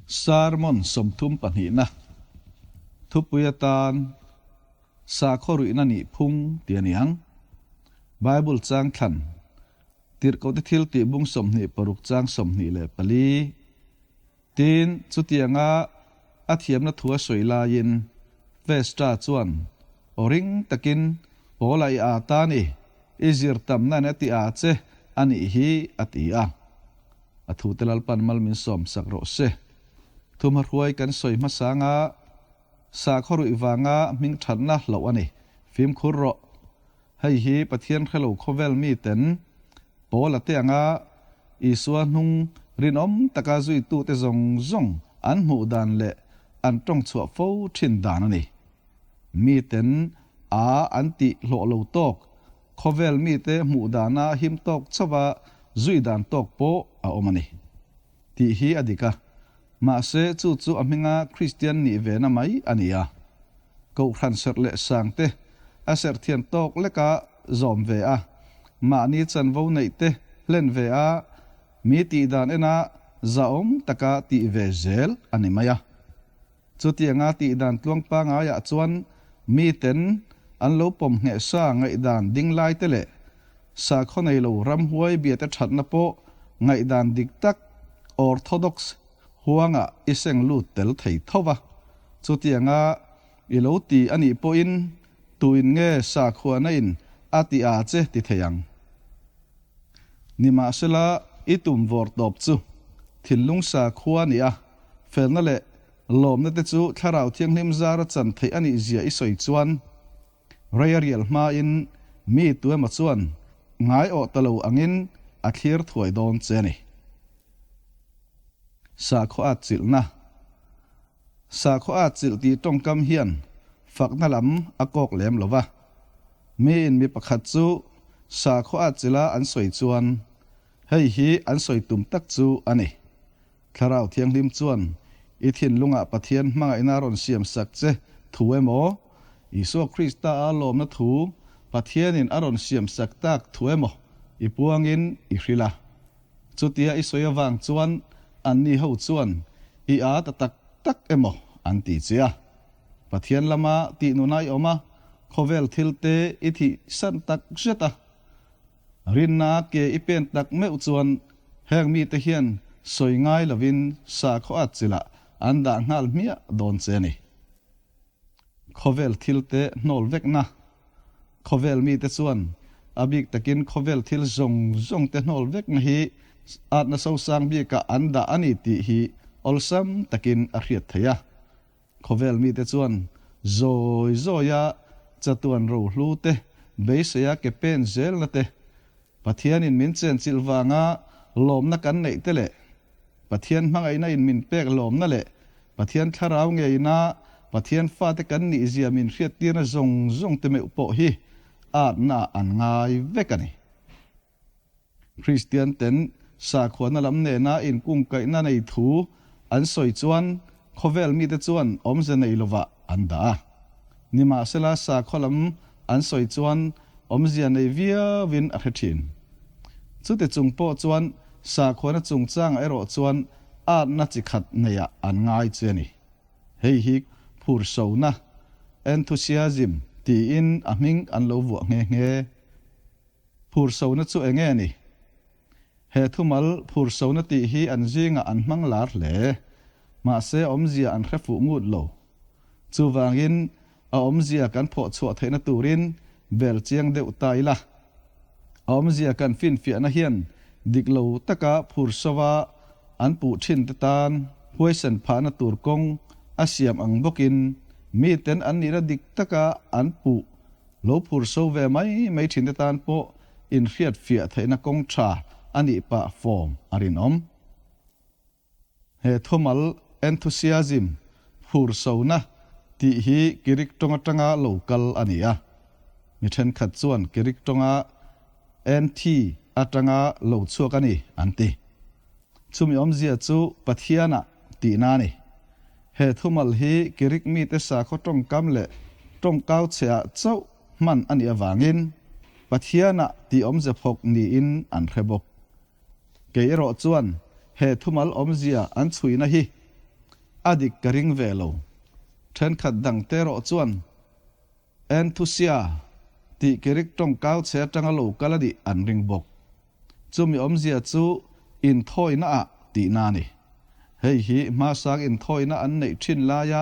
Sermon 32na thupui atan Sakhaw ruihna nih phung ti a ni ang. Bible chang thlan Tirhkohte thil tih bung 26 chang 24. Tin, chutianga a thiamna thu a sawi laiin Festa chuan aw ring takin, Paula i â ta ni, i zir tamna in a ti â che a nih hi, a ti a. A thute Lalpan mal min sawm sak rawh se. Thumhahruai kan sawi hmasanga sakhaw ruih vanga hming thatna hlauh a ni. Fimkhur rawh. Hei hi Pathian hrelo khawvel miten Paula te anga Isua hnung rinawm taka zuitute zawng zawng an hmuh dan leh an tawng chhuah fo thin dan a ni. Miten a an tih hlawh lo tawk, khawvel mite hmuh dana him tawk chauha zui dan tawk pawh a awm a ni. Tih hi a dik a, mahse chu chu a hminga Kristian nih ve na mai a ni a. Kohhran serh leh sang te a serh thian tawk leka zawm ve a, mahni chanvo neih te hlen ve a, mi tih dan ena zahawm taka tih ve zel a ni mai a. Chutianga tih dan tluang pangaiah chuan miten an lo pawm ngheh sa ngaihdan ding lai te leh sakhaw nei lo ramhuai biate thatna pawh ngaihdan dik tak orthodox huangah i seng lut tel thei tho va. Chutianga i lo ti a nih pawhin tuin nge sakhuana in a ti a che ti thei ang? Nimahsela i tum vawr tawp chu thinlung sakhua ni a, felna leh lawmna te chu Thlarau Thianghlim zara chan theih a nih zia i sawi chuan rei a rial hmain mi tuemaw chuan ngai awh ta lo angin a thlir thuai dawn che a ni. Sakhaw at chilhna Sakhaw at chilh tih tawngkam hian fakna lam a kawk lem lo va. Miin mi pakhat chu sakhaw at chilha an sawi chuan hei hi an sawi tum tak chu a ni. Thlarau Thianghlim chuan i thinlungah Pathian hmangaihna a rawn siam sak che thu emaw, Isua Krista a lawmna thu Pathianin a rawn siam sak tak thu emaw i puangin i hrilh a. Chutia i sawi avang chuan anni ho chuan i â ta tak tak emaw an ti che a. Pathian lama tih nuna i awm a, khawvel thilte i thih san tak zet a. Rinna ke i pen tak meuh chuan heng mite hian sawi ngai lovin sakhaw at chilah an dah nghal hmiah dawn che a ni. Khawvel thilte hnawl vekna Khawvel mite chuan a bik takin khawvel thil zawng zawng te hnawl vekna hi atna sosang bikah an dah a ni tih hi awlsam takin a hriat theih a. Khawvel mite chuan zawi zawia chatuan rohlu te beiseia ke pen zelna te, Pathianin min chenchilh vanga lawmna kan neih te leh Pathian hmangaihna in min pek lawmna leh Pathian thlarau ngeina Pathian fate kan nihzia min hriattirna zawng zawng te meuh pawh hi atna an ngai vek a ni. Kristian ten sakhuana lam nena inkungkaihna nei thu an sawi chuan khawvel mite chuan awmze nei lovah an dah a. Nimahsela sakhaw lam an sawi chuan awmzia nei viauin a hre thin. Chuti chung pawh chuan sakhuana chungchangah erawh chuan atna chi khat neiah an ngai che a ni. Hei hi phursona, enthusiasm, tiin a hming an lo vuah nghe nghe. Phursona chu eng nge ni? He thumal phursona tih hi an zingah an hmang lar hle. Mahse awmzia an hre fuh ngut lo. Chuvangin a awmzia kan phawh chhuah theihna turin bel chiang deuh ta ila. A awmzia kan finfiahna hian dik lo taka phursova an puh thin te tan huaisen phahna tur kawng a siam ang bawkin miten an nihna dik taka an puh Lo phur so ve mai mai thinte tan pawh inhriat fiah theihna kawng tha a nih pah fawm a rinawm. He thumal enthusiasm, phur sona, tih hi Greek tawng atanga lo kal a ni a. Mi thenkhat chuan Greek tawnga enthi atanga lo chhuak a ni an ti. Chumi awmzia chu Pathianah tihna a ni. He thumal hi Greek mite sakhaw tawngkam leh tawngkau chheah chauh hman a nih avangin Pathianah tih awmze phawk niin an hre bawk. Kei erawh chuan he thumal awmzia an chhuina hi. A dik ka ring ve lo. Thenkhat dangte erawh chuan Enthusia tih Greek tawngkau chhe atanga lo kal a nih an ring bawk. Chumi awmzia chu inthawina ah tihna a ni. Hei hi hmasang inthawina an neih thin laia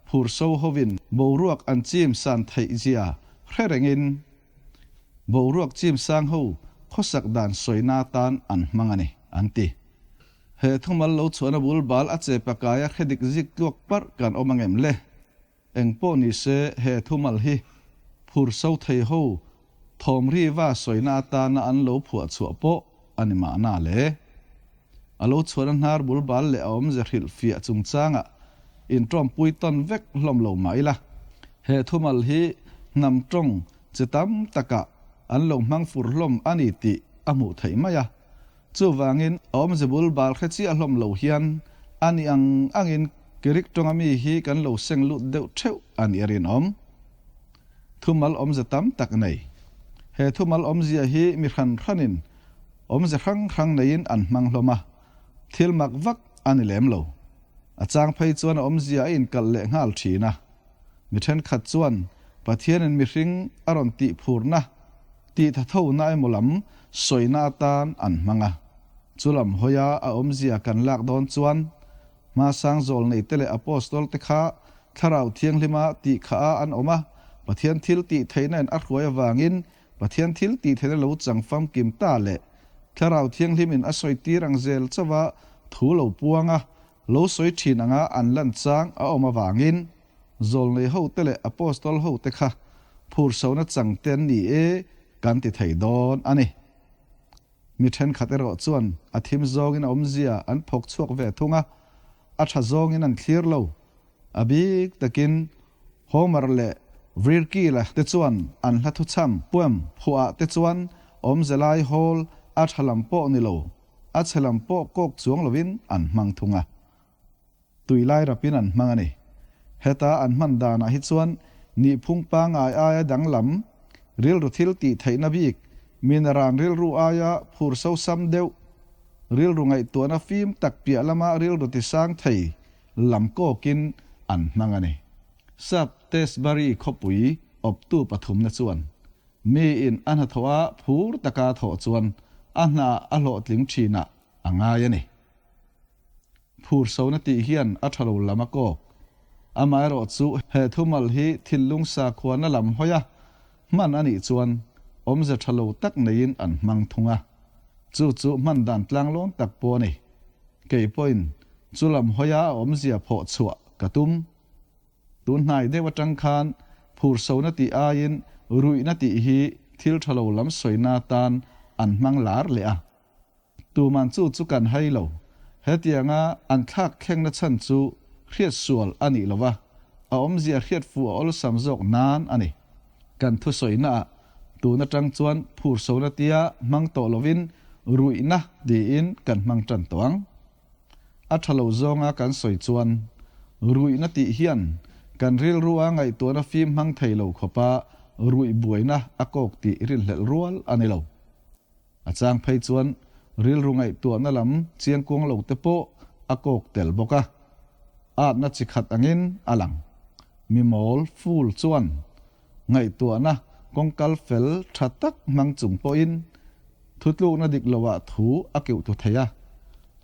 phurso hovin boruak an chim san theih zia hre rengin boruak chim sang ho khawsak dan sawina atan an hmang a ni, an ti. He thumal lo chhuahna bul bal a che pakaia hre dik zik tluak parh kan awm angem le? Eng pawh ni se he thumal hi phur so thei ho thawm ri va sawina atana an lo phuah chhuah pawh a ni mahna le. A lo chhuahna hnar bul bal leh a awmze hrilh fiah chungchangah intawmpui tawn vek hlawm lo mah ila, he thumal hi hnam tawng chi tam takah an lo hmang fur hlawm a ni tih a hmuh theih mai a. Chuvangin, awmze bul bal hre chiah hlawm lo hian a ni ang angin Greek tawnga mi hi kan lo seng lut deuh theuh a nih a rinawm. Thumal awmze tam tak nei. He thumal awmzia hi mi hran hranin awmze hrang hrang neiin an hmang hlawm a, thil mak vak a ni lem lo. A chang phei chuan a awmzia a inkalh leh nghal thin a. Mi thenkhat chuan Pathianin mihring a rawn tihphurna Tih thathona emaw lam sawina atan an hmang a. Chu lam hawia a awmzia kan lak dawn chuan hmasang zawlneite leh apostol te kha Thlarau Thianghlima tih kha a an awm a, Pathian thil tih theihna in a hruai avangin Pathian thil tih theihna lo chang famkim ta leh Thlarau Thianghlim in a sawi tir ang zel chauha thu lo puang a, lo sawi thin anga an lan chang a awm avangin Zawlnei hote leh Apostol hote kha phursona chang te an ni e kan ti thei dawn a ni. Mi thenkhat erawh chuan a thim zawngin a awmzia an phawk chhuak ve thung a, a tha zawngin an thlir lo. A bik takin Homer leh Virgil-a te chuan an hla thuchham, poem, phuahah te chuan awmze lai hawl a tha lam pawh ni lo, a chhe lam pawh kawk chuang lovin an hmang thung a. Tui lai rapin an hmang a ni. Heta an hman danah hi chuan nihphung pangngai aia danglam, rilru thil tih theihna bik, minaran rilru aia phur sosam deuh, rilru ngaihtuahna fim tak piah lama rilru tisang thei lam kawkin an hmang a ni. Sap Tesbury khawpui awptu pathumna chuan miin a hnathawha phur taka thawh chuan a hna a hlawhtling thinah a ngai a ni. Phursona tih hian a tha lo lam a kawk. Amaherawh chu he thumal hi thinlung sakhuana lam hawi a, hman a nih chuan awmze tha lo tak neiin an hmang thung a. Chu chu hman dan tlanglawn tak pawh a ni. Kei pawhin chu lam hawia a awmzia phawh chhuah ka tum. Tun hnai deuh atang khan phursona tih aiin ruihna tih hi thil tha lo lam sawina atan an hmang lar leh a. Tuman chu chu kan hai lo. Hetianga an thlak thlengna chhan chu hriat sual a nih lova, a awmzia hriat fuh a awlsam zawk nan a ni. Kan thusawi-naah tun atang chuan phursona tia hmang tawh lovin ruihna tiin kan hmang tan tawh ang. A tha lo zawnga kan sawi chuan ruihna tih hian kan rilrua ngaihtuahna fim hmang thei lo khawpa ruih buaina a kawk tih rinhlelh rual a ni lo. A chang phei chuan rilru ngaihtuahna lam chiangkuang lo te pawh a kawk tel bawk a, atna chi khat angin a lang. Mi mawl, fool, chuan ngaihtuahna kawngkal fel tha tak hmang chung pawhin thutlukna dik loah thu a keuh tu thei a.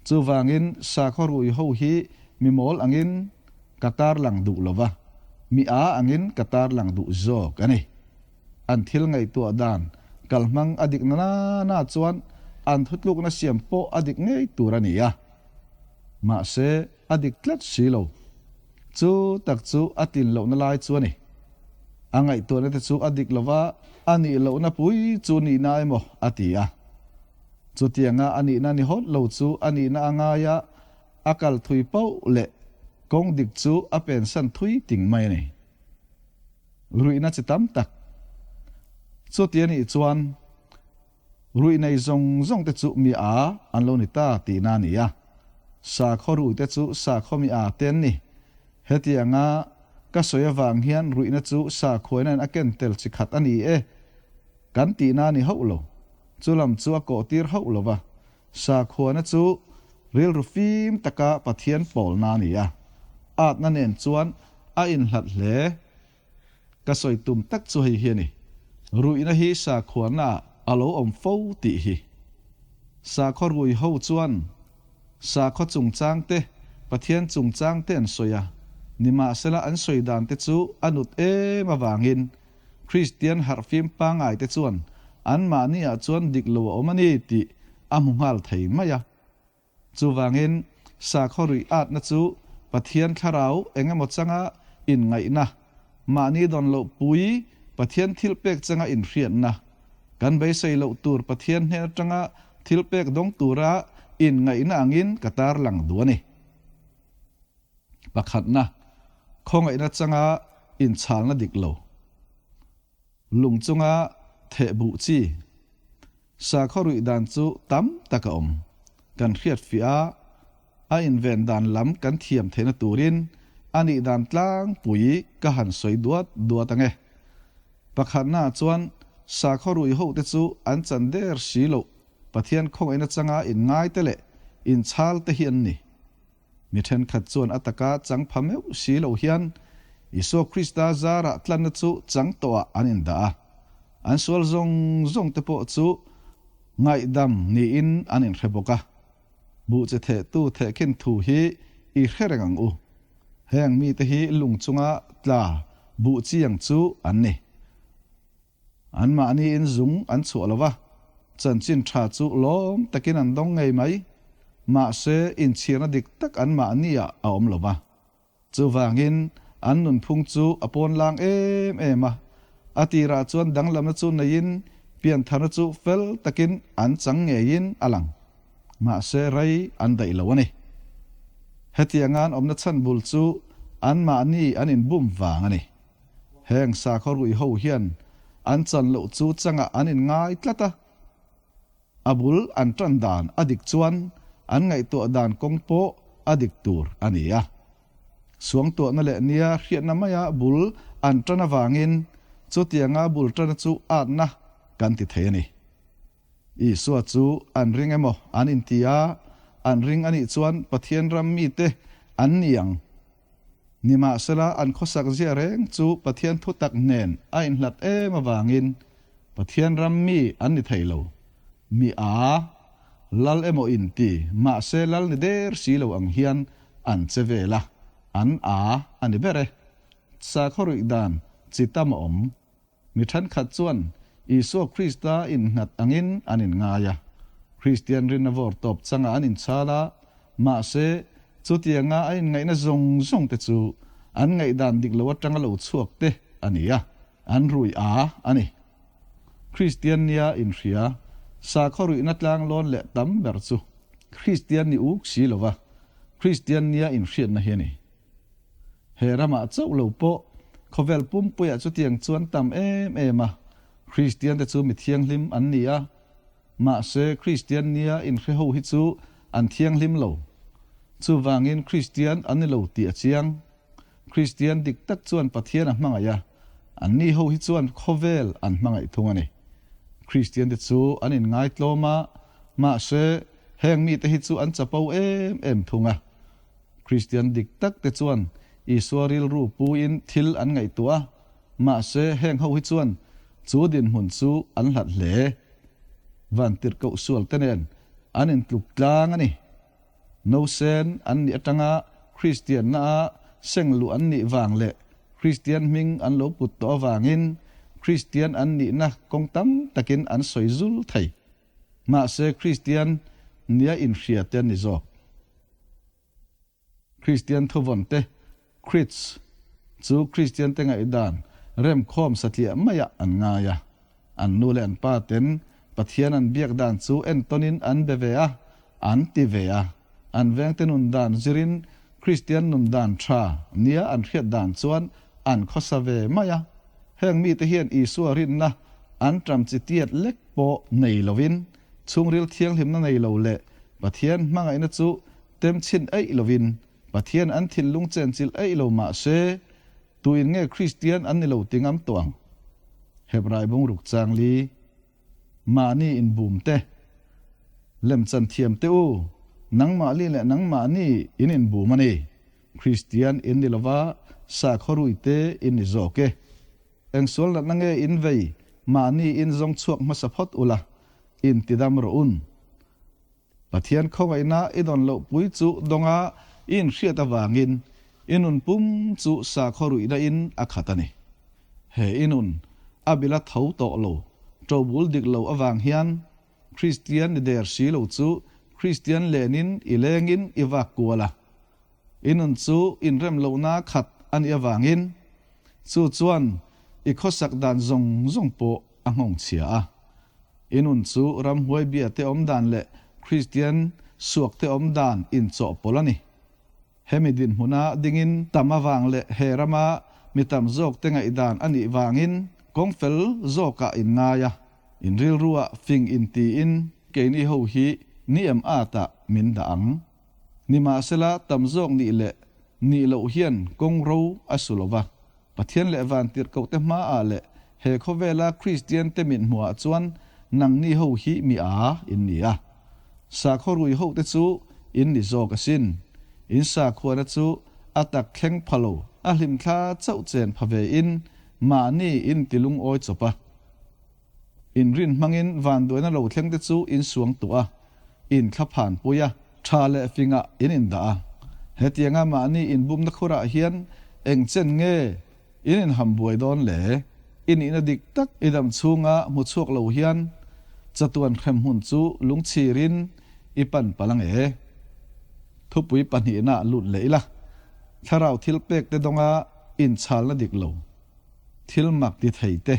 Chuvangin sakhaw rui ho hi mi mawl angin ka tarlang duh lo va, mi a angin ka tarlang duh zawk a ni. An thil ngaihtuah dan kalhmang a dik na na chuan an thutlukna siam pawh a dik ngei tur a ni a. Mahse, a dik tlat si lo. Chu tak chu a tlin lohna lai chu a ni. A ngaihtuahna te chu a dik lova, a nih lohna pui chu nihna emaw a ti a. Chutianga a nihna ni hawt lo chu a nihna a ngai a, a kal thui pauh leh kawng dik chu a pensan thui ting mai a ni. Ruihna chi tam tak. Chuti a nih chuan ruih nei zawng zawng te chu mi a an lo ni ta tihna a ni a. Sakhaw ruih te chu sakhaw mi a te an ni. Hetianga ka sawi avang hian ruihna chu sakhuaina in a ken tel chi khat a ni e kan tihna a ni hauh lo. Chu lam chu a kawh tir hauh lo va. Sakhuana chu rilru fim taka Pathian pawlna a ni a. Atna nen chuan a inhlat hle. Ka sawi tum tak chu hei hi a ni, ruihna hi sakhuanaah a lo awm fo tih hi. Sakhaw rui ho chuan sakhaw chungchang te, Pathian chungchang te an sawi a, nimahsela an sawi dan te chu a nut em avangin Kristian harhfim pangngai te chuan anmahniah chuan dik lo a awm a ni tih a hmu nghal thei mai a. Chuvangin, sakhaw ruih atna chu Pathian thlarau eng emaw changa inngaihna, mahni dawn loh pui Pathian thilpek changa inhriatna, kan beisei loh tur Pathian hnen atanga thilpek dawng tura inngaihna angin ka tarlang duh a ni. Pakhatna, khawngaihna changa inchhalna dik lo. Lung chunga theh buh chi. Sakhaw ruih dan chu tam tak a awm. Kan hriat fiah a, a inven dan lam kan thiam theihna turin a nih dan tlangpui ka han sawi duat duat ang e. Pakhatnaah chuan sakhaw ruih hote chu an chan der si loh Pathian khawngaihna changa inngaite leh inchhalte hi an ni. Mi thenkhat chuan a taka chang pha meuh si lo hian Isua Krista zarah tlanna chu chang tawhah an indah a, an sual zawng zawng te pawh chu ngaihdam niin an inhre bawk a. Buh che thehtu thehkhin thu hi i hre reng ang u. Heng mite hi lung chunga tla buh chiang chu an ni. Anmahniin zung an chhuah lo va, chanchin tha chu lawm takin an dawng ngei mai. Mahse, inchhirna dik tak anmahniah a awm lo va. Chuvangin, an nunphung chu a pawnlang em em a. A tirah chuan danglamna chu neiin piantharna chu fel takin an chang ngeiin a lang. Mahse, rei an daih lo a ni. Hetianga an awmna chhan bul chu anmahni an inbum vang a ni. Heng sakhaw ruih ho hian an chan loh chu changah an inngai tlat a, a bul an tan dan a dik chuan an ngaihtuah dan kawng pawh a dik tur a ni a. Suangtuahna leh nia hriatna maia bul an tan avangin chutianga bul tana chu atna kan ti thei a ni. Isua chu an ring emaw an inti a, an ring a nih chuan Pathian ram mite an ni ang. Nimahsela, an khawsak zia reng chu Pathian thutak nen a inhlat em avangin Pathian ram mi an ni thei lo. Mi a, lal emaw inti, mahse lal ni der si lo ang hian an che vel a, an a a ni ber e. Sakhaw ruih dan chi tam a awm. Mi thenkhat chuan Isua Krista innghat angin an inngai a, Kristian rinna vawr tawp changah an inchhal a, mahse, chutianga a inngaihna zawng zawng te chu an ngaihdan dik lo atanga lo chhuak te a ni a, an rui a a ni. Kristian nia inhria, sakhaw ruihna tlanglawn leh tam ber chu Kristian ni uk si lova Kristian nia inhriatna hi a ni. He ramah chauh lo pawh khawvel pumpuiah chutiang chuan tam em em a, Kristiante chu mi thianghlim an ni a, mahse Kristian nia inhre ho hi chu an thianghlim lo. Chuvangin Kristian an ni lo tih a chiang. Kristian dik tak chuan Pathian a hmangaih a, anni ho hi chuan khawvel an hmangaih thung a ni. Kristiante chu an inngaitlawm a, mahse heng mite hi chu an chapo em em thung a. Kristian dik tak te chuan Isua rilru puin thil an ngaihtuah a, mahse heng ho hi chuan chu dinhmun chu an hlat hle. Vantirhkoh sual te nen an intluk tlang a ni. Nosen an nih atanga Kristianna a seng luh an nih vang leh Kristian hming an lo put tawh avangin Kristian an nihna kawng tam takin an sawi zul thei. Mahse Kristian nia inhria te an ni zawk. Kristian thuvawn te, Creeds, chu Kristian te ngaihdan remkhawm satliah maiah an ngai a. An nu leh an pa ten Pathian an biak dan chu entawnin an be ve a, an ti ve a. An vengte nun dan zirin Kristian nun dan tha nia an hriat dan chuan an khawsa ve mai a. Heng mite hian Isua rinna an ṭam chi tiat lek pawh nei lovin, chhungril thianghlimna nei lo leh Pathian hmangaihna chu tem chhin eih lovin Pathian an thinlung chenchilh eih lo mah se, tuin nge Kristian an ni lo ti ngam tawh ang? Hebrai bungruk chang li, Mahni inbum te, lemchan thiam te u, nangmahli leh nangmahni in inbum a ni. Kristian in ni lova, sakhaw ruite in ni zawk e. Eng sual natna nge in vei, mahni in zawng chhuak hmasa phawt ula, in tidam rawh un. Pathian khawngaihna i dawn loh pui chu dawnga i inhriat avangin i nun pum chu sakhaw ruihna in a khat a ni. He i nun a bila tho tawh lo, ṭobul dik lo avang hian Kristian ni der si lo chu Kristian lenin i lengin i vak kual a. I nun chu inrem lohna khat a nih avangin chu chuan i khawsak dan zawng zawng pawh a nghawng chhia a. I nun chu ramhuai biate awm dan leh Kristian suakte awm dan inchawhpawlh a ni. Hemi dinhmuna dingin tam avang leh he rama mi tam zawkte ngaihdan a nih vangin kawng fel zawkah inngai a, in rilruah fing intiin keini ho hi ni em atah min dah ang. Nimahsela tam zawk nih leh nih loh hian kawng ro a su lo va, Pathian leh Vantirhkohte hmaah leh he khawvela Kristiante mit hmuhah chuan nangni ho hi mi a in ni a. Sakhaw rui hote chu in ni zawk asin. In sakhuana chu a tak thleng pha lo, a hlimthla chauh chen pha ve in mahni in ti lungawi chawp a. Inrin hmangin vanduaina lo thleng te chu in suang tuah a, in thlaphan pui a, tha leh fingah in indah a. Hetianga mahni inbumna khurah hian eng chen nge in inham buai dawn le? I nihna dik tak i dam chhunga hmu chhuak lo hian chatuan hremhmun chu lungchhirin i pan palh ang e. Thupui pahnihna lut leh ila, thlarau thil pek te dawnga inchhalna dik lo. Thil mak ti thei te.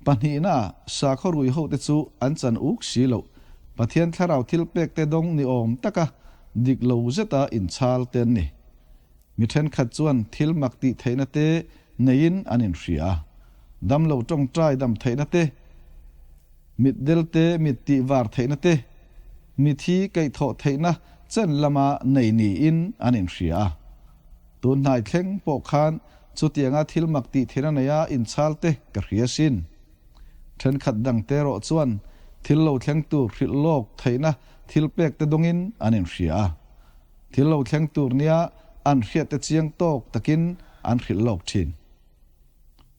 Pahnihna, sakhaw rui hote chu an chan uk si loh. Pathian thlarau thil pek te dawng ni awm taka dik lo zeta inchhal te an ni. Mi thenkhat chuan thil mak tih theihna te neiin an inhria a. Damlo tawngtai dam theihna te, mitdel te mit tih var theihna te, mithi kaihthawh theihna chen lama nei niin an inhria a. Tun hnai thleng pawh khan chutianga thil mak tih theihna neia inchhal te ka hria sin. Thenkhat dang te erawh chuan thil lo thleng tur hrilh lawk theihna thil pek te dawngin an inhria a. Thil lo thleng tur nia an hriat te chiang tawk takin an hrilh lawk thin.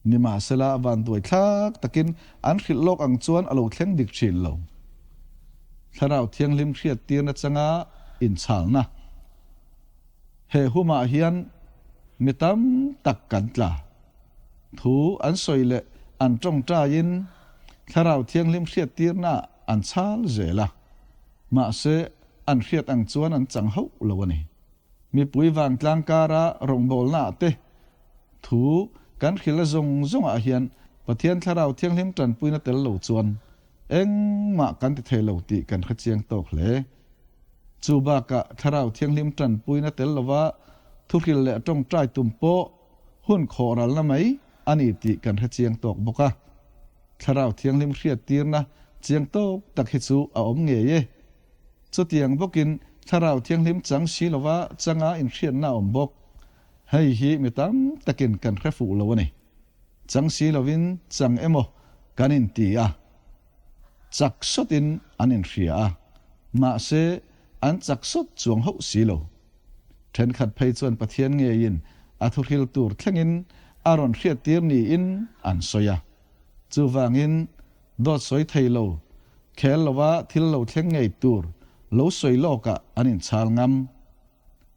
Nimahsela vanduai thlak takin an hrilh lawk ang chuan a lo thleng dik thin lo. Thlarau Thianghlim hriattirna changa inchhalna. He humah hian mi tam tak kan tla. Thu an sawi leh an tawngtaiin Thlarau Thianghlim hriattirnaah an chhal zel a, mahse an hriat ang chuan an chang hauh lo a ni. Mipui vantlang kara rawngbawlnaah te thu kan hrilhna zawng zawngah hian Pathian Thlarau Thianghlim tanpuina tel lo chuan Engmah kan ti thei lo tih kan hrechiang tawk hle. Chu bakah Thlarau Thianghlim tanpuina tel lova thuhril leh tawngtai tum pawh hun khawhralna mai a ni tih kan hrechiang tawk bawk a. Thlarau Thianghlim hriattirna chiang tawk tak hi chu a awm ngei e. Chutiang bawkin Thlarau Thianghlim chang si lova changa inhriatna a awm bawk. Hei hi mi tam takin kan hre fuh lo a ni. Chang si lovin chang emaw kan inti a, chak sawtin an inhria a, mahse an chak sawt chuang hauh si lo. Thenkhat phei chuan Pathian ngeiin a thuhril tur thlengin a rawn hriattir niin an sawi a. Chuvangin dawt sawi thei lo, khel lova thil lo thleng ngei tur lo sawi lawkah an inchhal ngam.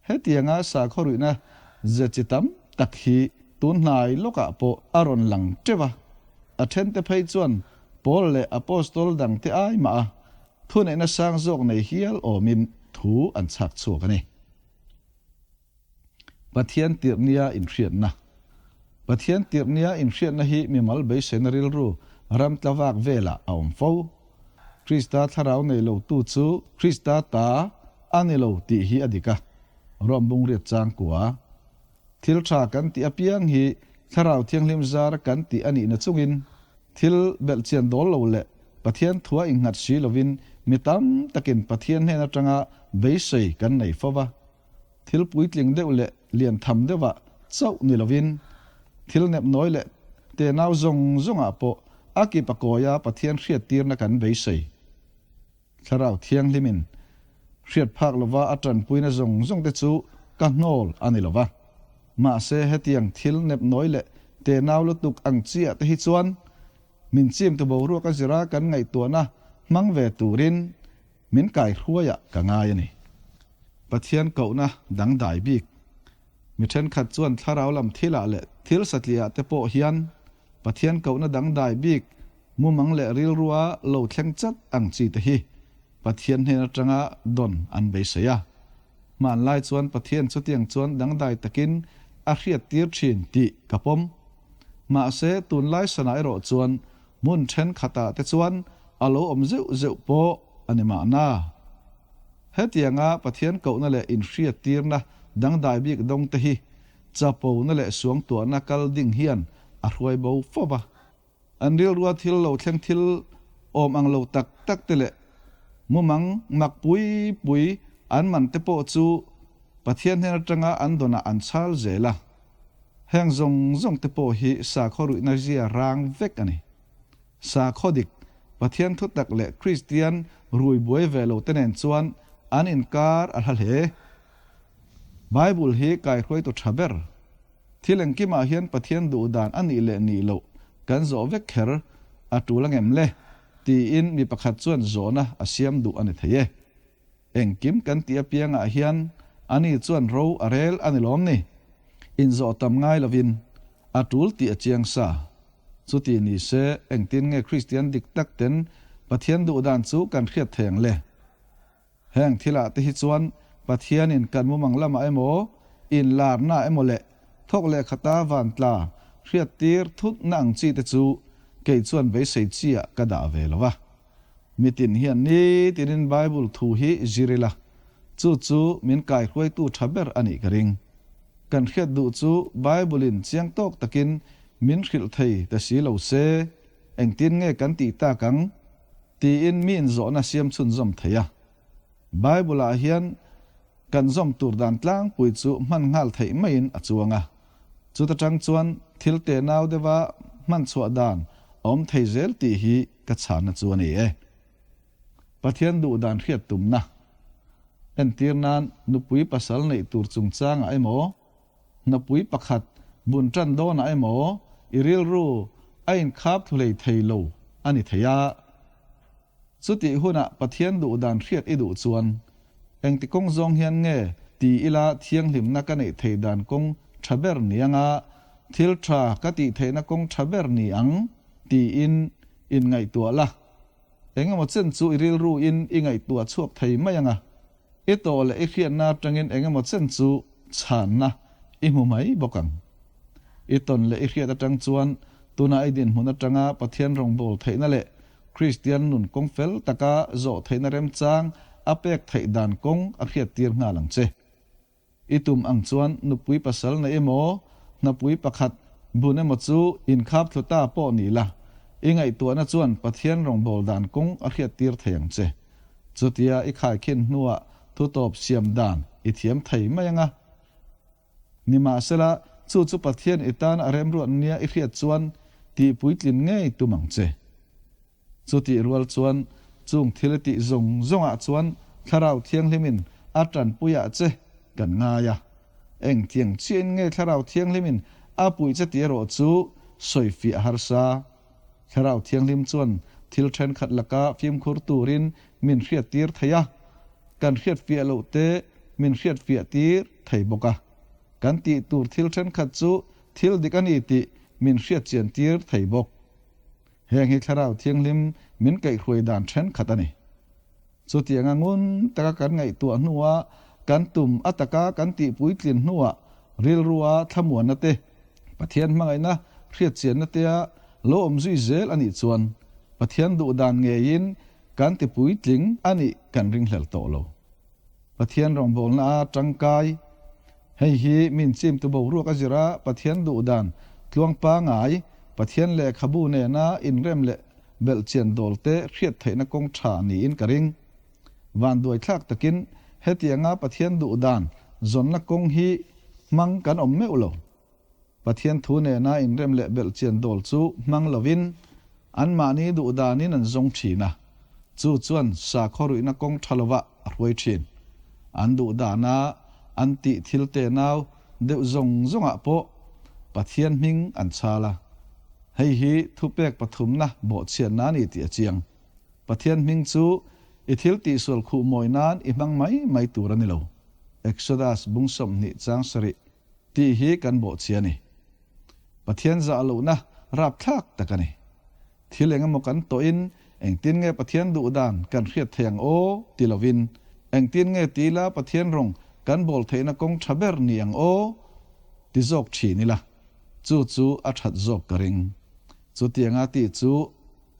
Hetianga sakhaw ruihna ze chi tam tak hi tun hnai lawkah pawh a rawn lang teuh a. A thente phei chuan Paul leh Apostol dangte ai mah a thuneihna sang zawk nei hial awmin thu an chhak chhuak a ni. Pathian tirh nia inhriatna Pathian tirh nia inhriatna hi mimal beiseina rilru ram tla vak velah a awm fo. Krista thlarau nei lotu chu Krista ta a ni lo tih hi a dik a, Rom bungriat chang kua. Thil tha kan tih apiang hi Thlarau Thianghlim zara kan tih a nihna chungin thil belhchian dawl lo leh Pathian thua innghat si lovin mi tam takin Pathian hnen atanga beisei kan nei fo va. Thil puitling deuh leh lian tham deuhah chauh ni lovin thil nepnawi leh tenau zawng zawngah pawh a kip a kawia Pathian hriattirna kan beisei. Thlarau Thianghlimin hriat phak lova a tanpuina zawng zawng te chu ka hnawl a ni lo va. Mahse hetiang thil nepnawi leh tenau lutuk ang chiah te hi chuan min chimtu boruak a zira kan ngaihtuahna hmang ve turin min kaihruaiah ka ngai a ni. Pathian kohna dangdai bik. Mi thenkhat chuan thlarau lam thilah leh thil satliah te pawh hian Pathian kohna dangdai bik mumang leh rilrua lo thleng chat ang chi te hi Pathian hnen atanga dawn an beisei a. Hmanlai chuan Pathian chutiang chuan dangdai takin a hriattir thin tih ka pawm. Mahse tunlai sanah erawh chuan hmun thenkhatah te chuan a lo awm zeuh zeuh pawh a ni mahna. Hetianga Pathian kohna leh inhriattirna dangdai bik dawng te hi chapona leh suangtuahna kal ding hian a hruai bo fo va. An rilrua thil lo thleng thil awm ang lo tak tak te leh mumang mak pui pui an man te pawh chu Pathian hnen atanga an dawnah an chhal zel a. Heng zawng zawng te pawh hi sakhaw ruihna zia rang vek a ni. Sakhaw dik, Pathian thutak leh Kristian rui buai ve lo te nen chuan an inkar a hla hle. Bible hi kaihruaitu tha ber. Thil engkimah hian Pathian duh dan a nih leh nih loh kan zawh vek kher a tul angem le? tiin mi pakhat chuan zawhna a siam duh a ni thei e. Engkim kan tih apiangah hian ani chuan ro a rel a ni lawm ni? Inzawh tam ngai lovin a tul tih a chiang sa. Chuti ni se engtin nge Kristian dik tak ten Pathian duh dan chu kan hriat thei ang le? Heng thilah te hi chuan Pathianin kan mumang lamah emaw, inlarna emaw leh thawk leh khata vantla hriattir thutna ang chi te chu kei chuan beisei chiah ka dah ve lo va. Mitin hian nitinin Bible thu hi zir ila, chu chu min kaihruaitu tha ber a nih ka ring. Kan hriat duh chu Bible-in chiang tawk takin min hrilh thei ta si lo se, engtin nge kan tih tak ang? Tiin mi inzawhna siam chhunzawm thei a. Bible-ah hian kan zawm tur dan tlangpui chu hman nghal theih maiin a chuang a. Chuta tang chuan thil tenau deuha hman chhuah dan a awm thei zel tih hi ka chhanna chu a ni e. Pathian duh dan hriat tumna entir nan nupui pasal neih tur chungchangah emaw, Hnapui pakhat bun tan dawnah emaw i rilru a inkhap thlu hlei thei lo a ni thei a. Chutih hunah Pathian duh dan hriat i duh chuan engti kawng zawng hian nge ti ila thianghlimna ka neih thei dan kawng tha ber ni anga thil tha ka tih theihna kawng tha ber ni ang tiin inngaihtuah la. Engemaw chen chu i rilru in i ngaihtuah chhuak thei mai anga. I tawh leh i hriatna atangin engemaw chen chu chhanna i hmu mai bawk ang. I tawn leh i hriat atang chuan tuna i dinhmun atanga Pathian rawngbâwl theihna leh Kristian nun kawng fel taka zawh theihna remchang a pek theih dan kawng a hriattir nghal ang che. I tum ang chuan nupui pasal nei emaw, hnapui pakhat bun emaw chu inkhap thlu ta pawh ni la, i ngaihtuahna chuan Pathian rawngbâwl dan kawng a hriattir thei ang che. Chutia i khaikhin hnuah thutawp siam dan i thiam thei mai ang a. Nimahsela, chu chu Pathian i tan a remruat nia i hriat chuan tihpuitlin ngei tum ang che. Chutih rual chuan chung thil i tih zawng zawngah chuan Thlarau Thianghlimin a tanpuiah che kan ngai a. Engtiang chiahin nge Thlarau Thianghlimin a puih che tih erawh chu sawifiah harsa. Thlarau Thianghlim chuan thil thenkhat laka fimkhur turin min hriattir thei a, kan hriatfiah loh te min hriatfiah tir thei bawk a. Kan tih tur thil thenkhat chu thil dik a ni tih min hriatchian tir thei bawk. Heng hi Thlarau Thianghlim min kaihhruai dan thenkhat a ni. Chutianga ngun taka kan ngaihtuah hnuah, kan tum a taka kan tih puitlin hnuah rilrua thlamuanna te, Pathian hmangaihna hriatchianna tea lo awm zui zel a nih chuan Pathian duh dan ngeiin kan ti puitling a nih kan ringhlel tawh lo. Pathian rawngbawlna a tangkai. Hei hi min chimtu boruak a zir a, Pathian duh dan tluang pangai, Pathian lehkhabu nena inrem leh belhchian dawl te hriat theihna kawng tha niin ka ring. Vanduaithlak takin hetianga Pathian duh dan zawnna kawng hi hmang kan awm meuh lo. Pathian thu nena inrem leh belhchian dawl chu hmang lovin anmahni duh danin an zawng thin a, chu chuan sakhaw ruihna kawng tha lovah a hruai thin. An duh dana An tih thil tenau deuh zawng zawngah pawh Pathian hming an chhal a. Hei hi thupek pathumna bawhchhiatna a ni tih a chiang. Pathian hming chu i thil tihsual khuh mawi nan i hmang mai mai tur a ni lo. Exodus bung 20 chang sarih tih hi kan bawhchhia a ni. Pathian zah lohna rapthlak tak a ni. Thil eng emaw kan tawhin engtin nge Pathian duh dan kan hriat thei ang aw ti lovin, engtin nge ti ila Pathian rawng kan bawl theihna kawng tha ber ni ang aw ti zawk thin ila, chu chu a that zawk ka ring. Chutianga tih chu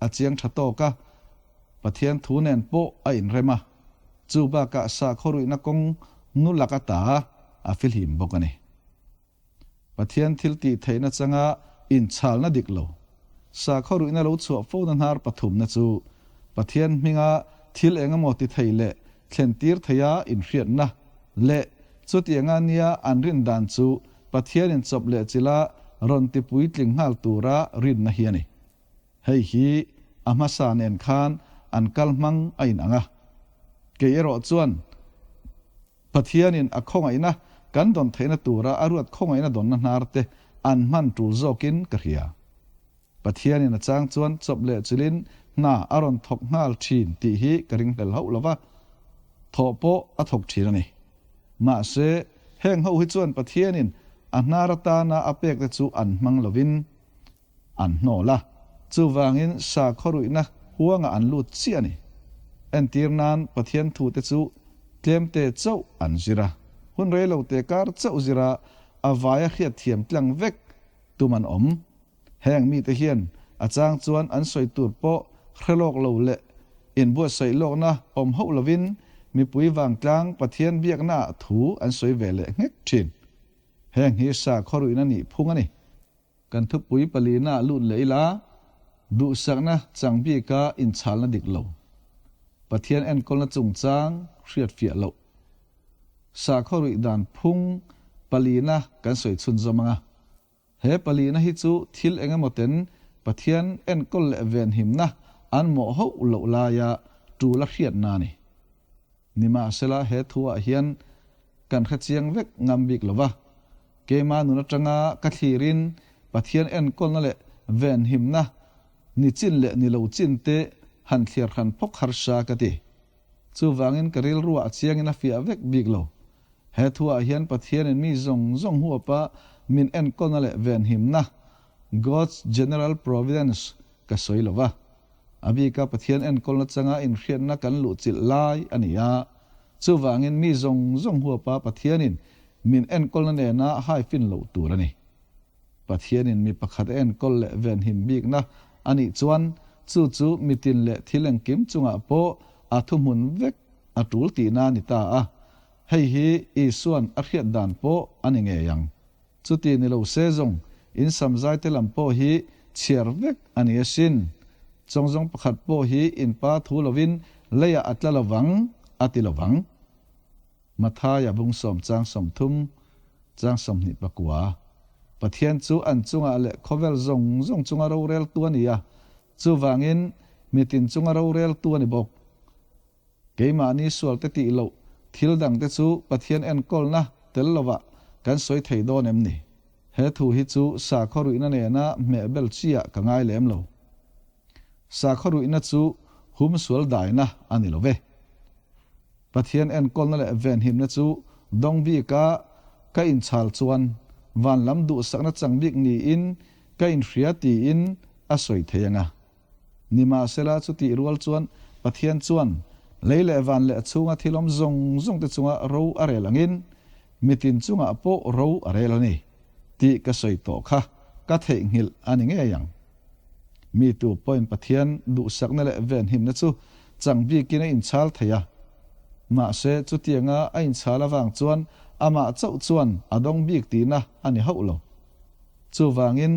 a chiang tha tawk a, Pathian thu nen pawh a inrem a, chu bakah sakhaw ruihna kawng nu lak ata a fihlim bawk a ni. Pathian thil tih theihna changa inchhalna dik lo, sakhaw ruihna lo chhuah fona hnar pathumna chu Pathian hminga thil eng emaw ti thei leh thlen tir theia inhriatna leh chutianga nia an rin dan chu Pathianin chawp leh chila rawn ti puitling nghal tura rinna hi a ni. Hei hi a hmasa nen khan an kal hmang a inang a. Kei erawh chuan Pathianin a khawngaihna kan dawn theihna tura a ruat khawngaihna dawnna hnar te an hman tul zawkin ka hria. Pathianin a chang chuan chawp leh chilin hna a rawn thawk nghal thin tih hi ka ringhlel hauh lo va, thawh pawh a thawk thin a ni. Mahse, heng ho hi chuan Pathianin a hnar atana a pek te chu an hmang lovin, An hnawl a, chuvangin sakhaw ruihna huangah an lut chiah a ni. Entir nan Pathian thute chu tlemte chauh an zir a, hun reilote kar chauh zira a vaia hriatthiam tlang vek tum an awm. Heng mite hian a chang chuan an sawi tur pawh hre lawk lo leh inbuatsaih lawkna awm hauh lovin mipui vangtlang Pathian biaknaah thu an sawi ve leh nghek thin. Heng hi sakhaw ruihna nih phung a ni. Kan thupui palina lut leh ila, duhsakna chang bika inchhalna dik lo, Pathian enkawlna chungchang hriatfiah loh, sakhaw ruih dan phung palina kan sawi chhunzawm ang a. He palina hi chu thil eng emaw ten Pathian enkawl leh venhimna an mawh hauh loh laia tul a hriatna a ni. Nimahsela he thuah hian kan hrechiang vek ngam bik lo va, keima nun atanga ka thlirin Pathian enkawlna leh venhimna ni chin leh ni lo chin te han thliar hran phawk harsa ka ti. Chuvangin ka rilruah a chiangin a fiah vek bik lo. He thuah hian Pathianin mi zawng zawng huapa min enkawlna leh venhimna, God's general providence, ka sawi lo va. A bika Pathian enkawlna changa inhriatna kan luhchilh lai a ni a. Chuvangin mi zawng zawng huapa Pathianin min enkawlna nena haifin loh tur a ni. Pathianin mi pakhat a enkawl leh venhim bikna a nih chuan chu chu mitin leh thil engkim chungah pawh a thuhmun vek a tul tihna a ni ta a. Hei hi Isua'n a hriat dan pawh a ni ngei ang. Chuti ni lo se zawng, in samzai te lam pawh hi chhiar vek a ni asin. Chawngzawng pakhat pawh hi in pa thu lovin leiah a tla lovang, a ti lovang. Mathaia bung sawm chang 30 chang 29. Pathian chu an chungah leh khawvel zawng zawng chunga roreltu a ni a, chuvangin mitin chunga roreltu a ni bawk. Keimahni sualte tih loh thil dangte chu Pathian enkawlna tel lovah kan sawi thei dawn em ni? He thu hi chu sakhaw ruihna nena hmeh bel chiah ka ngai lem lo. Sakhaw ruihna chu hum sual daina a ni lo ve. Pathian enkawlna leh venhimna chu dawng bika ka inchhal chuan van lam duhsakna chang bik niin ka inhria tiin a sawi thei ang a. Nimahsela, chutih rual chuan Pathian chuan lei leh van leh a chhunga thil awm zawng zawng te chunga ro a rel angin mitin chungah pawh ro a rel a ni tih ka sawi tawh kha ka theihnghilh a ni ngei ang. Mi tu pawhin Pathian duhsakna leh venhimna chu chang bikin a inchhal thei a. Mahse, chutianga a inchhal avang chuan amah chauh chuan a dawng bik tihna a ni hauh lo. Chuvangin,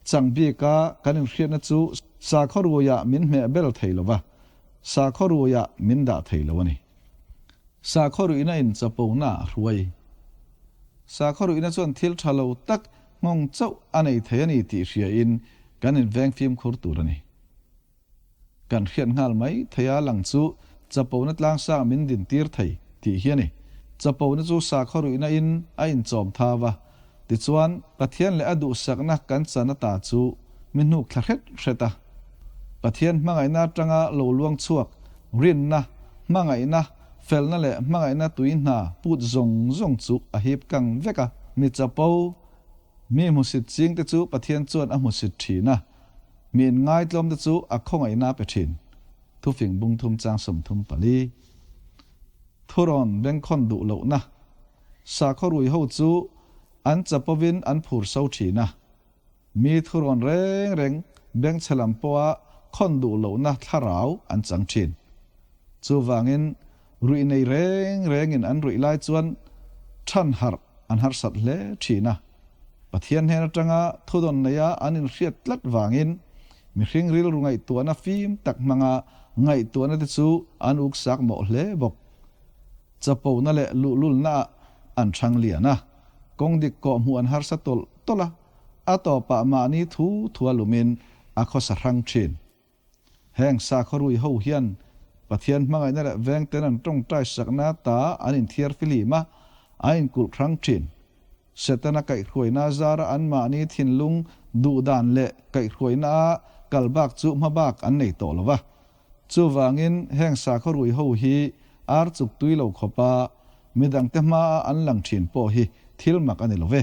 Chang bika kan inhriatna chu sakhaw ruiah min hmeh bel thei lo va, sakhaw ruiah min dah thei lo a ni. Sakhaw ruihna in chapona a hruai. Sakhaw ruihna chuan thil tha lo tak nghawng chauh a nei thei a ni tih hriain kan inveng fimkhur tur a ni. Kan hriat nghal mai thei a lang chu chapona tlangsang min din tir thei tih hi a ni. Chapona chu sakhaw ruihna in a inchawm thau a, tichuan Pathian leh a duhsakna kan chan ata chu mi hnuk thla hret hret a. Pathian hmangaihna atanga lo luang chhuak rinna, hmangaihna, felna leh hmangaihna tui hna put zawng zawng chu a hip kang vek a. Mi chapo, mi hmusit chingte chu Pathian chuan a hmusit thin a, mi inngaitlawmte chu a khawngaihna a pe thin. Thufing bungthum chang 34. Thurawn bengkhawn duh lohna sakhaw rui ho chu an chapovin an phur so thin a, mi thurawn reng reng bengchhe lam pawha khawn duh lohna thlarau an chang thin. Chuvangin ruih nei reng rengin an ruih lai chuan than harh an harsat hle thin a, Pathian hnen atanga thudawn neia an inhriat tlat vangin Mihring rilru ngaihtuahna fim tak hmanga ngaihtuahna te chu an uksak mawh hle bawk. Chapona leh luhlulna ah an hrang lian a, kawng dik kawh hmuh an harsa tawlh tawlh a, a tawpah mahni thu thua lumin a khawsa hrang thin. Heng sakhaw rui ho hian Pathian hmangaihna leh vengten an tawngtai sakna ta an inthiar fihlim a, an inkulh hrang thin. Setana kaihhruaina zara anmahni thinlung duhdan leh kaihhruaina a kal bak chu hma bak an nei tawh lo va. Chuvangin heng sakhaw rui ho hi ar chuk tui lo khawpa midangte hmaa an lang thin pawh hi thil mak a ni lo ve.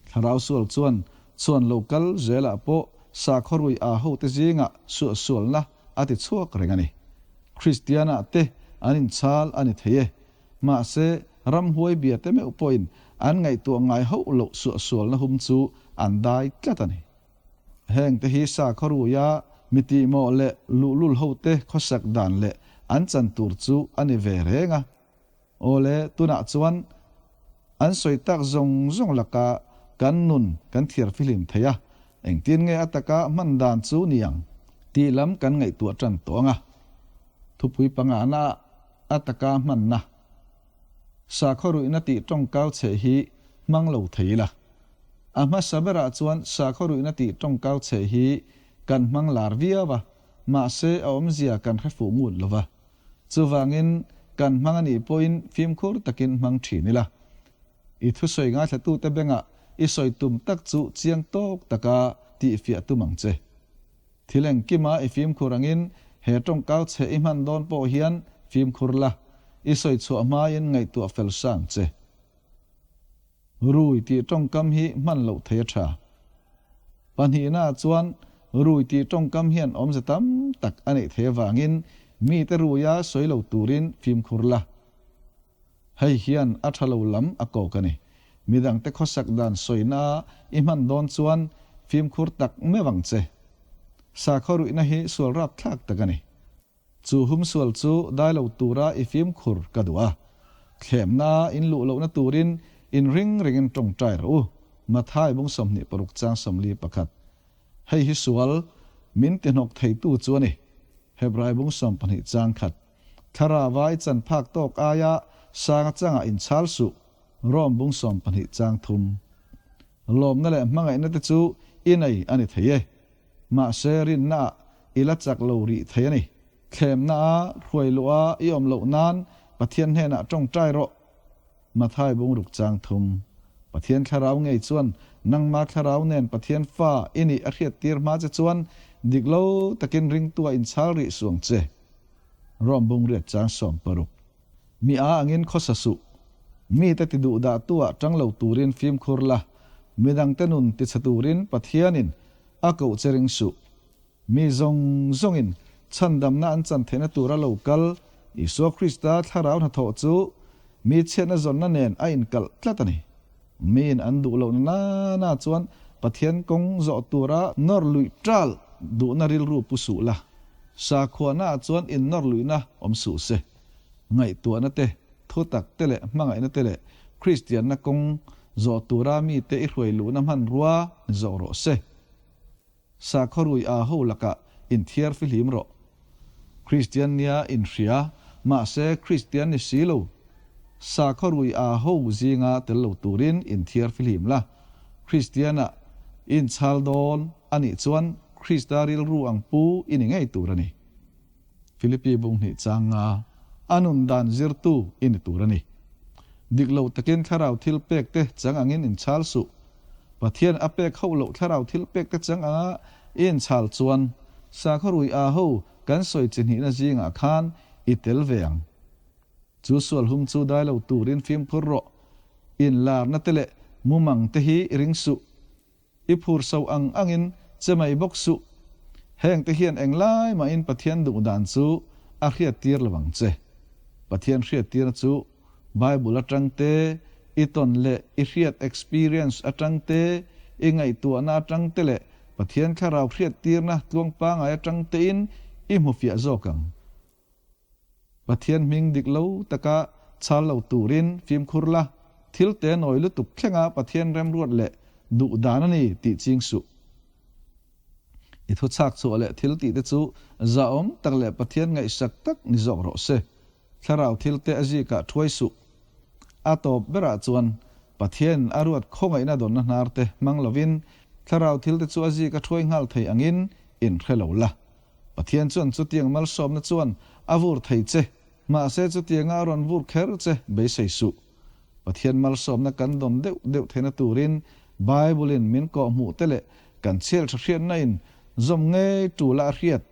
Thlarau sual chuan chhuan lo kal zelah pawh sakhaw rui aa hote zingah suahsualna a ti chhuak reng a ni. Kristianah te an inchhal a ni thei e. Mahse, ramhuai bia te meuh pawhin an ngaihtuah ngai hauh loh suahsualna hum chu an dai tlat a ni. Heng te hi sakhaw ruia mi tihmawh leh luhlul hote khawsak dan leh an chan tur chu a ni ve reng a. Awle, tunah chuan an sawi tak zawng zawng laka kan nun kan thiar fihlim thei a, engtin nge a taka hman dan chu ni ang tih lam kan ngaihtuah tan tawh ang a. Thupui pangana ah A taka hmanna, sakhaw ruihna tih tawngkau chhe hi hmang lo thei ila. A hmasa berah chuan sakhaw ruihna tih tawngkau chhe hi kan hmang lar viau a, mahse a awmzia kan hre fuh ngut lo va. Chuvangin kan hmang a nih pawhin fimkhur takin hmang thin ila. I thusawi ngaithlatute bengah i sawi tum tak chu chiang tawk taka tihfiah tum ang che. Thil engkima i fimkhur angin he tawngkau chhe i hman dawn pawh hian fimkhur la, i sawi chhuah hmain ngaihtuah fel sang che. Rui tih tawngkam hi hman loh thei a tha. Pahnihna ah chuan rui tih tawngkam hian awmze tam tak a neih thei avangin mite ruia sawi lo turin fimkhur la. Hei hian a tha lo lam a kawk a ni. Midangte khawsak dan sawina i hman dawn chuan fimkhur tak meuh ang che. Sakhaw ruihna hi sual rapthlak tak a ni. Chu humsual chu dai lo tura i fimkhur ka duh a. Thlemna in luh lohna turin inring ringin tawngtai rawh u. Mathai bung 26 chang 41. Hei hi sual min tihnawk theitu chu a ni. Hebrai bung 12 chang khat. Thlarau ai chan phak tawk aia sanga changah inchhal suh, Rom bung 12 chang thum. Lawmna leh hmangaihna te chu i nei a ni thei e. Mahse rinna ah i la chak lo rih thei a ni. Thlemna a hruai luh a i awm loh nan Pathian hnenah tawngtai rawh. Mathai bung ruk chang thum. Pathian thlarau ngei chuan nangma thlarau nen Pathian fa i nih a hriattir hma che chuan dik lo takin ringtua inchhal rih suang che. Rom bung riat chang 60. Mi a angin khawsa suh. Mite ti duh dah tu ah tang lo turin fimkhur la, midangte nun ti chhe turin Pathianin a koh che ring suh. Mi zawng zawngin chhandamna an chan theihna tura lo kal Isua Krista thlarau hnathawh chu mi chhiatna zawnna nen a inkalh tlat a ni. Miin an duh lohna na na chuan Pathian kawng zawh tura nawr luih ṭal duhna rilru pu suh la, sakhuanaah chuan innawr luihna awm suh se. Ngaihtuahna te, thutak te leh hmangaihna te leh Kristianna kawng zawh tura mite i hruai luhna hmanrua ni zawh rawh se. Sakhaw rui aa ho lakah inthiar fihlim rawh. Kristian nia inhria, mahse Kristian ni si lo. Sakhaw rui aa ho zinga tel lo turin inthiar fihlim la. Kristiana inchhal dawn a nih chuan Krista rilru ang pu i ni ngei tur a ni. Philippi bung hnih chang nga a nun dan zirtu i ni tur a ni. Dik lo takin thlarau thil pek te chang angin inchhal suh. Pathian a pek hauh loh thlarau thil pek te chang anga i inchhal chuan sakhaw rui aa ho kan sawi chi hnihna zingah khan i tel ve ang. Chu sual hum chu dai lo turin fimkhur rawh. Inlarna te leh mumang te hi i ring suh. I phur so ang angin che mai bawk suh. Hengte hian englai mahin Pathian duh dan chu a hriattir lo ang che. Pathian hriattirna chu Bible atang te, i tawn leh i hriat experience atang te, i ngaihtuahna atang te leh Pathian thlarau hriattirna tluang pangai atang tein i hmu fiah zawk ang. Pathian hming dik lo taka chhal lo turin fimkhur la, thil te nawi lutuk thlenga Pathian remruat leh duh dan a ni tih ching suh. I thu chhak chhuah leh thil tih te chu zahawm tak leh Pathian ngaihsak tak ni zawk rawh se. Thlarau thil te a zikah thuai suh. A tawp berah chuan Pathian a ruat khawngaihna dawnna hnar te hmang lovin thlarau thil te chu a zik a thuai nghal thei angin inhre lo la. Pathian chuan chutiang malsawmna chuan a vur thei che, mahse chutianga a rawn vur kher che beisei suh. Pathian malsawmna kan dawn deuh deuh theihna turin Bible-in min kawhhmuh te leh kan chhial tha hriatna in zawm ngei tula a hriat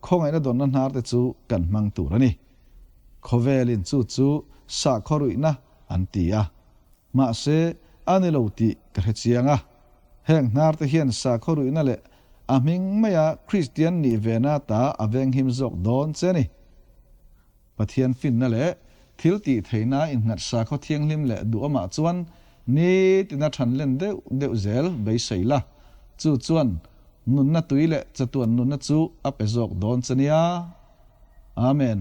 khawngaihna dawnna hnar te chu kan hmang tur a ni. Khawvelin chu chu sakhaw ruihna an ti a. Mahse, a ni lo tih ka hre chiang a. Heng hnar te hian sakhaw ruihna leh a hming maia Kristian nih vena ta a venghim zawk dawn che a ni. Pathian finna leh thil tih theihna innghat sakhaw thianghlim leh duhawmah chuan nitina than len deuh deuh zel beisei la, chu chuan nunna tui leh chatuan nunna chu a pe zawk dawn che nia. Amen.